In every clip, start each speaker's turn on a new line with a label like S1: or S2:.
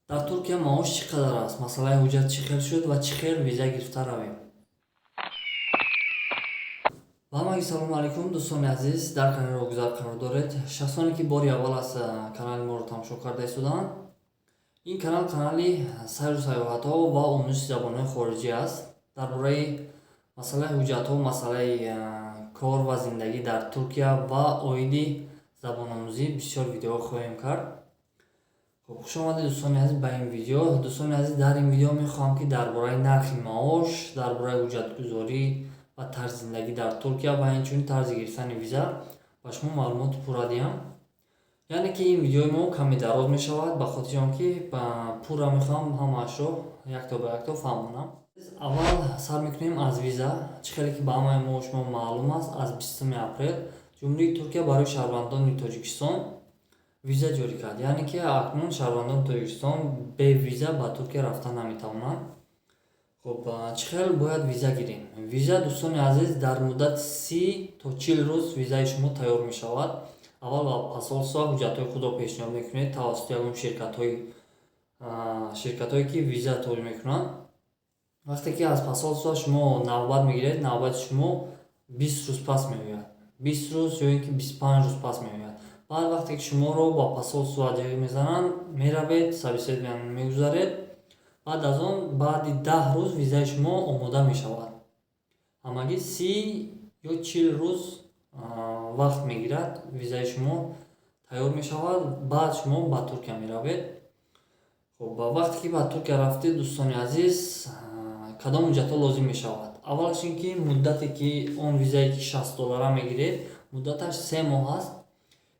S1: Дар Туркия маош чӣ қадар аст? Масъалаи ҳуҷҷат чӣ хел шуд ва чӣ хел виза гирифта равем? Ба ҳамагӣ салому алайкум, дӯстони азиз. Дар канали Рогузар қарор доред. Шахсоне, ки бори аввал аст канали моро тамошо карда истодаанд, ин канал канали сайру сайёҳатҳо ва омӯзиши забонҳои хориҷӣ аст. Дар бораи масъалаи ҳуҷҷатҳо, масъалаи кор ва зиндагӣ дар Туркия ва оиди забономӯзӣ бисёр видеоҳо хоҳем кард. Хуб, хушомадед, дӯстони азиз, ба ин видео. Дӯстони азиз, дар ин видео мехоҳам, ки дар бораи нархи маош, дар бораи ҳуҷҷатгузорӣ ва тарзи зиндагӣ дар Туркия ва инчунин тарзи гирифтани виза ба шумо маълумоти пурра диҳам. Яъне ки ин видеои мо каме дароз мешавад, ба хотири он ки пурра мехоҳам ҳамаашро якто ба якто фаҳмонам. Аввал сар мекунем аз виза. Чӣ хеле ки ба ҳамаи мо шумо маълум аст, аз 20 апрел Ҷумҳурии Туркия барои шаҳрвандони Тоҷикистон виза ҷорӣ кард. Яъне ки акнун шаҳрвандони Тоҷикистон бе виза ба Туркия рафта наметавонанд. Хуб, чӣ хел бояд виза гирем? Виза, дӯстони азиз, дар муддати 30 то 40 рӯз визаи шумо тайёр мешавад. Аввал ба посольство ҳуҷҷатҳои худро пешниҳод мекунед тавассути ягон ширкатҳое, ки виза тайёр мекунанд. Вақте ки аз посольство шумо навбат мегиред, навбати шумо 20 рӯз пас меояд, 20 рӯз ё ин ки 25 рӯз пас меояд. Баъд вақте ки шуморо ба посольство ҷиғ мезананд, меравед, собеседование мегузаред. Баъд аз он, баъди 10 рӯз визаи шумо омода мешавад. Ҳамагӣ 30 ё 40 рӯз вақт мегирад, визаи шумо тайёр мешавад. Баъд шумо ба Туркия меравед. Хуб, вақте ки ба Туркия рафтед, дӯстони азиз, кадом ҳуҷҷатҳо лозим мешавад? Аввалаш ин ки муддате ки он визае, ки 60 доллара мегиред, муддаташ 3 моҳ аст.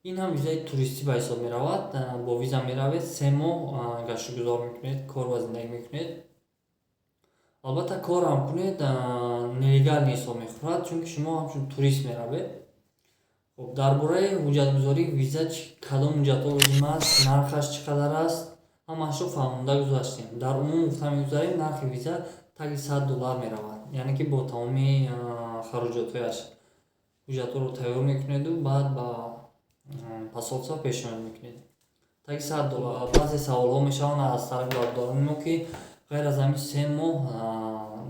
S1: Ин ҳам визаи туристӣ ба ҳисоб меравад. Бо виза меравед, 3 моҳ гаштугузор мекунед, кор ва зиндагӣ мекунед. Албатта, кор ҳам кунед, нелегальный ҳисоб мехӯрад, чунки шумо ҳамчун турист меравед. Хуб, дар бораи ҳуҷҷатгузории виза, кадом ҳуҷҷатҳо лозим аст, нархаш чӣ қадар аст, ҳамаашро фаҳмонда гузаштем. Дар умум гуфта мегузарем, нархи виза таги 100 доллар меравад, яъне ки бо тамоми хароҷотҳояш. Ҳуҷҷатҳоро тайёр мекунеду баъд ба посольство пешниҳод мекунед, таги 100 доллар. Баъзе саволҳо мешаванд аз тарафи бародарони мо, ки ғайр аз ҳамин 3 моҳ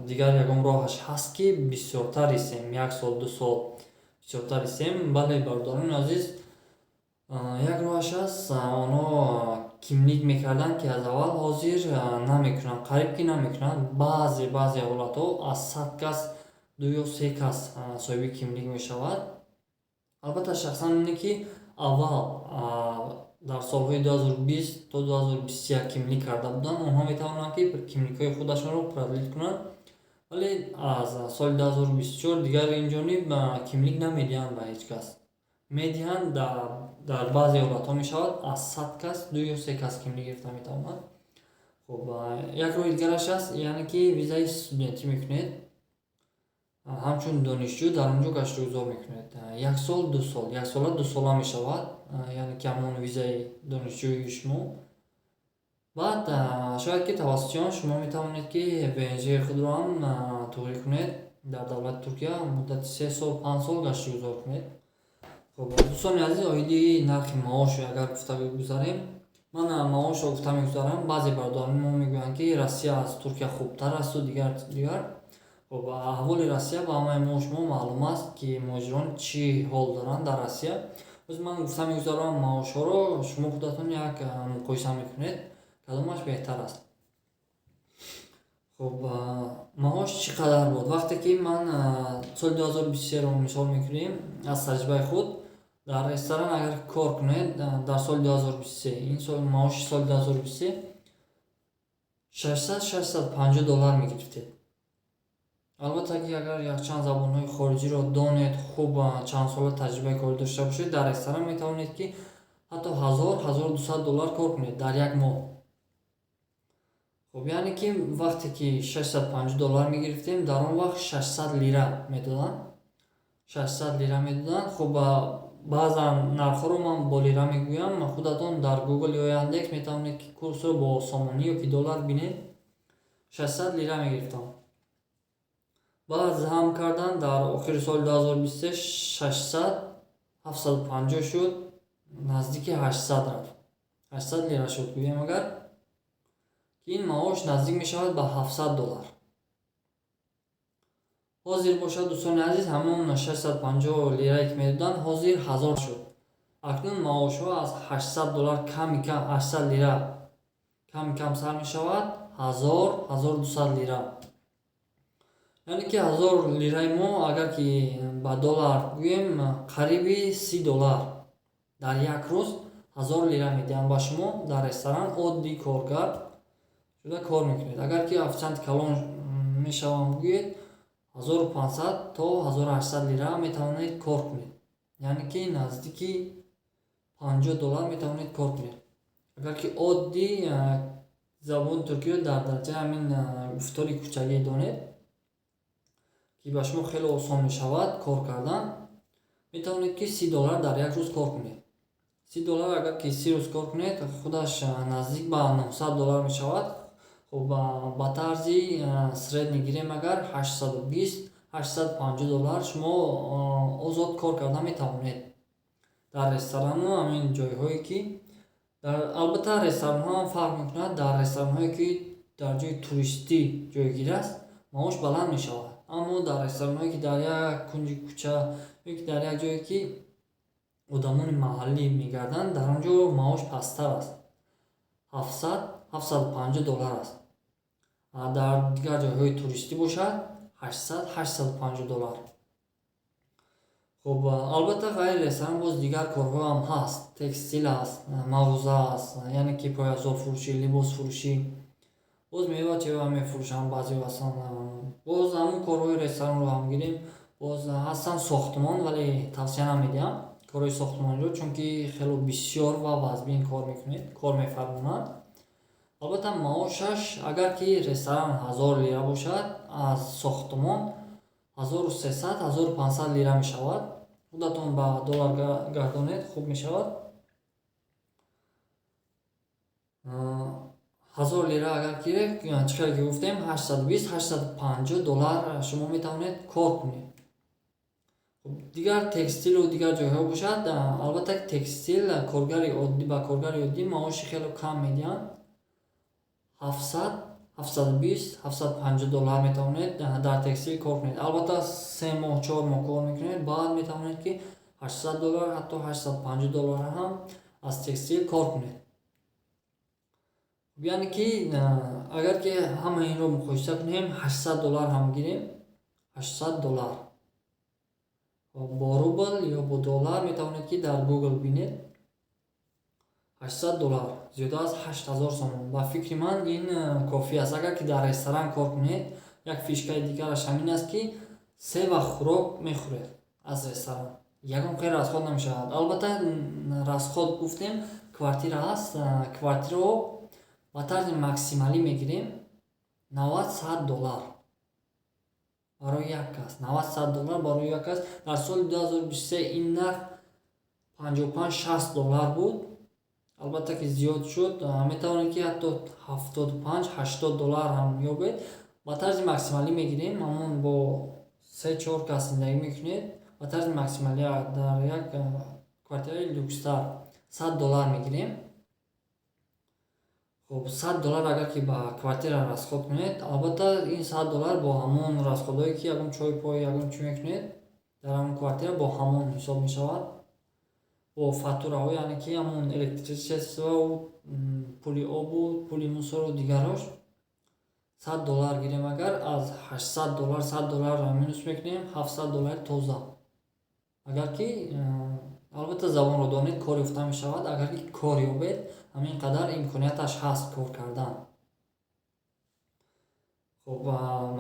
S1: дигар ягон роҳаш ҳаст, ки бисёртар истем, як сол, 2 сол бисёртар истем? Бале, бародарони азиз, як роҳаш аст. Онҳо kimlik мекарданд, ки аз аввал, ҳозир намекунанд, қариб ки намекунанд. Баъзе ҳолатҳо аз 100 кас ду ё се кас соҳиби kimlik мешавад. Албатта, шахсан ине ки аввал дар солҳои 2020 то 2021 kimlik карда буданд, онҳо метавонанд, ки kimlik ҳои худашонро продлить кунанд, вале аз соли 2024 дигар инҷониб kimlik намедиҳанд ба ҳеҷ кас. Медиҳанд, дар баъзе ҳолатҳо мешавад, аз 100 кас ду ё се кас kimlik гирифта метавонад. Хуб, як роҳи дигараш аст, яъне ки визаи студентӣ мекунед, ҳамчун донишҷӯ дар он ҷо гаштугузор мекунед як сол, 2 сол, яксола, дусола мешавад, яъне ки ҳамон визаи донишҷӯии шумо. Баъд шояд ки тавассути он шумо метавонед, ки ВНЖ худро ҳам туғрӣ кунед, дар давлати Туркия муддати 3 сол, 5 сол гаштугузор кунед. Хуб, дӯстони азиз, оиди нархи маош агар гуфта гузарем, ман маошро гуфта мегузарам. Баъзе бародарони мо мегӯянд, ки Россия аз Туркия хубтар асту дигар дигар. Хуб, аҳволи Россия ба ҳамаи мо шумо маълум аст, ки муҳоҷирон чӣ ҳол доранд дар Россия. Боз ман гуфта мегузарам маошҳоро, шумо худатон як муқоиса мекунед, кадомаш беҳтар аст. Хуб, маош чӣ қадар буд? Вақте ки ман соли 2023-ро мисол мекунем, аз таҷрибаи худ, дар ресторан агар кор кунед дар соли 2023, ин сол, маоши соли 2023 600, 650 доллар мегирифтед. Албатта, ки агар якчанд забонҳои хориҷиро донед, хуб, чанд сола таҷрибаи корӣ дошта бошед, дар ресторан метавонед, ки ҳатто 1000, 1200 доллар кор кунед дар як моҳ. Хуб, яъне ки вақте ки 650 доллар мегирифтем, дар он вақт 600 лира медоданд, 600 лира медоданд. Хуб, баъзан нархҳоро ман бо лира мегӯям, худатон дар Гугл ё Яндекс метавонед, ки курсро бо сомонӣ ё ки доллар бинед. 600 лира мегирифтам. Баъд зам кардан, дар охири соли 2023 600, 750 шуд, наздики 800 рафт, 800 лира шуд гӯем агар. ки ин маош наздик мешавад ба 700 доллар. Ҳозир бошад, дӯстони азиз, ҳамон 650 лирае, ки медоданд, ҳозир 1000 шуд. Акнун маошҳо аз 800 доллар ками кам, 800 лира ками кам сар мешавад, 1000, 1200 лира. Яъне ки 1000 лираи мо, агар ки ба доллар гӯем, қариби 30 доллар. Дар як рӯз 1000 лира медиҳанд ба шумо, дар ресторан оддӣ коргар шуда кор мекунед. Агар ки официанти калон мешавам гӯед, 1500 то 1800 лира метавонед кор кунед, яъне ки наздики 50 доллар метавонед кор кунед. Агар ки оддӣ забони туркиро дар дараҷаи ҳамин гуфтори кӯчагӣ донед, ки ба шумо хеле осон мешавад кор кардан, метавонед, ки 30 доллар дар як рӯз кор кунед. 30 доллар агар ки 30 рӯз кор кунед, худаш наздик ба 900 доллар мешавад. Хуб, ба тарзи средний гирем агар, 820, 850 доллар шумо озод кор карда метавонед дар ресторану ҳамин ҷойҳое ки. Албатта, ресторанҳо ҳам фарқ мекунад. Дар ресторанҳое, ки дар ҷои туристӣ ҷойгир аст, маош баланд мешавад, аммо дар ресторанҳое, ки дар як кунҷи кӯча ё ки дар як ҷое, ки одамони маҳаллӣ мегарданд, дар он ҷо маош пасттар аст, 700, 750 доллар аст. Дар дигар ҷойҳои туристӣ бошад, 800, 850 доллар. Хуб, албатта, ғайри ресторан боз дигар корҳо ҳам ҳаст: текстил аст, мағоза аст, яъне ки пойафзолфурӯшӣ, либосфурӯшӣ, боз мева чева мефурӯшанд баъзеҳо ҳастанд. Боз ҳамун корҳои ресторанро ҳам гирем, боз ҳастанд сохтмон, вале тавсия намедиҳам корҳои сохтмониро, чунки хело бисёр ва вазбин кор мекунед, кор мефармонанд. Албатта, маошаш агар ки ресторан 1000 лира бошад, аз сохтмон 1300, 1500 лира мешавад. Худатон ба доллар гардонед, хуб мешавад. 1000 лира агар ки, чӣ хеле ки гуфтем, 820, 850 доллар шумо метавонед кор кунед. Дигар текстилу дигар ҷойҳо бошад, албатта, текстил коргари оддӣ, ба коргари оддӣ маоши хеле кам медиҳанд, 700, 720, 750 доллар метавонед дар текстил кор кунед. Албатта, 3 моҳ, 4 моҳ кор мекунед, баъд метавонед, ки 800 доллар, ҳатто 850 доллар ҳам аз текстил кор кунед. Яъне ки агар ки ҳама инро муқоиса кунем, 800 доллар ҳам гирем, 800 доллар бо рубл ё бо доллар метавонед, ки дар Google бинед, 800 доллар зиёда аз 8000 сомон. Ба фикри ман, ин кофӣ аст, агар ки дар ресторан кор кунед. Як фишкаи дигараш ҳамин аст, ки се вақт хӯрок мехӯред аз ресторан, ягон хел расход намешавад. Албатта, расход гуфтем, квартира ҳаст. Квартираро ба тарзи максималӣ мегирем, 90, 100 доллар барои як кас, 90, 100 доллар барои як кас. Дар соли 2023 ин нарх 55, 60 доллар буд. Албатта ки зиёд шуд, метавонед, ки ҳатто 75, 80 доллар ҳам ёбед. Ба тарзи максималӣ мегирем, ҳамон бо се чор кас зиндагӣ мекунед, ба тарзи максималӣ дар як квартираи люкстар 100 доллар мегирем. Хуб, 100 доллар агар ки ба квартира расход кунед, албатта, ин 100 доллар бо ҳамон расходҳое, ки ягон чой пой, ягон чӣ мекунед дар ҳамон квартира, бо ҳамон ҳисоб мешавад, бо фатураҳо, яъне ки ҳамон электричествову пули обу пули мусору дигарош. 100 доллар гирем агар, аз 800 доллар 100 долларро минус мекунем, 700 доллари тоза. Агар ки, албатта, забонро донед, кор ёфта мешавад. Агар ки кор ёбед, ҳамин қадар имконияташ ҳаст кор кардан. Хуб,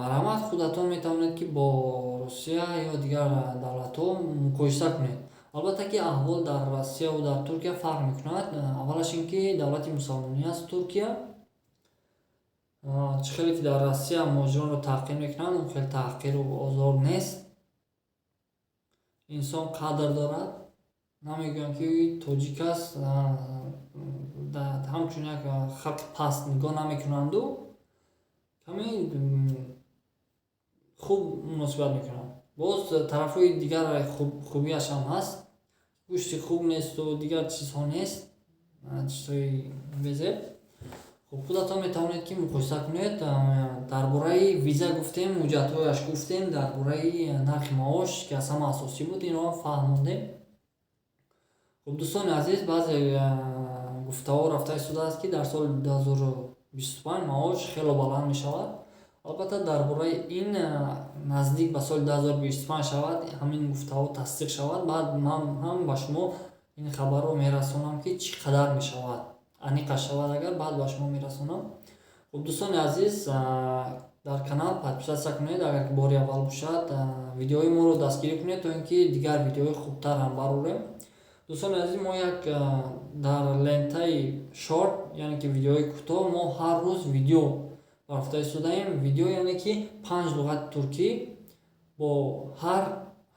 S1: марҳамат, худатон метавонед, ки бо Русия ё дигар давлатҳо муқоиса кунед. Албатта ки аҳвол дар Россияву дар Туркия фарқ мекунад. Аввалаш ин ки давлати мусалмонӣ аст Туркия. Чӣ хеле ки дар Россия муҳоҷиронро таҳқир мекунанд, он хел таҳқиру озор нест. Инсон қадр дорад, намегӯянд, ки тоҷик аст, ҳамчун як халқи паст нигоҳ намекунанду каме хуб муносибат мекунанд. Боз тарафҳои дигар хубиаш ҳам ҳаст: гӯшти хуб несту дигар чизҳо нест, чизҳои безеб. Хуб. Худатон метавонед, ки муқоиса кунед. Дар бораи виза гуфтем, ҳуҷҷатҳояш гуфтем, дар бораи нархи маош, ки аз ҳама асосӣ буд, инро фаҳмондем. Хуб, дӯстони азиз, баъзе гуфтаҳо рафта истодааст, ки дар соли 2025 маош хело баланд мешавад. Албатта, дар бораи ин наздик ба соли 2025 шавад, ҳамин гуфтаҳо тасдиқ шавад, баъд ман ҳам ба шумо ин хабарро мерасонам, ки чӣ қадар мешавад. Аниқа шавад агар, баъд ба шумо мерасонам. Хуб, дӯстони азиз, дар канал подписаться кунед, агар ки бори аввал бошад, видеои моро дастгирӣ кунед, то ин ки дигар видеои хубтар ҳам барорем. Дӯстони азиз, мо як дар лентаи шорт, яъне ки видеои кӯтоҳ, мо ҳар рӯз видео рафта истодаем. Видео, яъне ки панҷ луғати туркӣ бо ҳар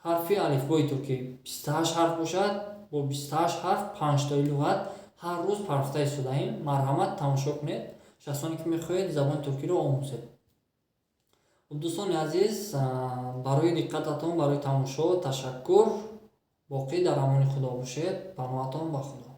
S1: ҳарфи алифбои туркӣ, 28 ҳарф бошад, бо 28 ҳарф панҷтои луғат ҳар рӯз партофта истодаем. Марҳамат, тамошо кунед, шахсоне ки мехоҳед забони туркиро омӯзед. Хуб, дӯстони азиз, барои диққататон, барои тамошо ташаккур. Боқӣ дар амони Худо бошед. Паноҳатон ба Худо.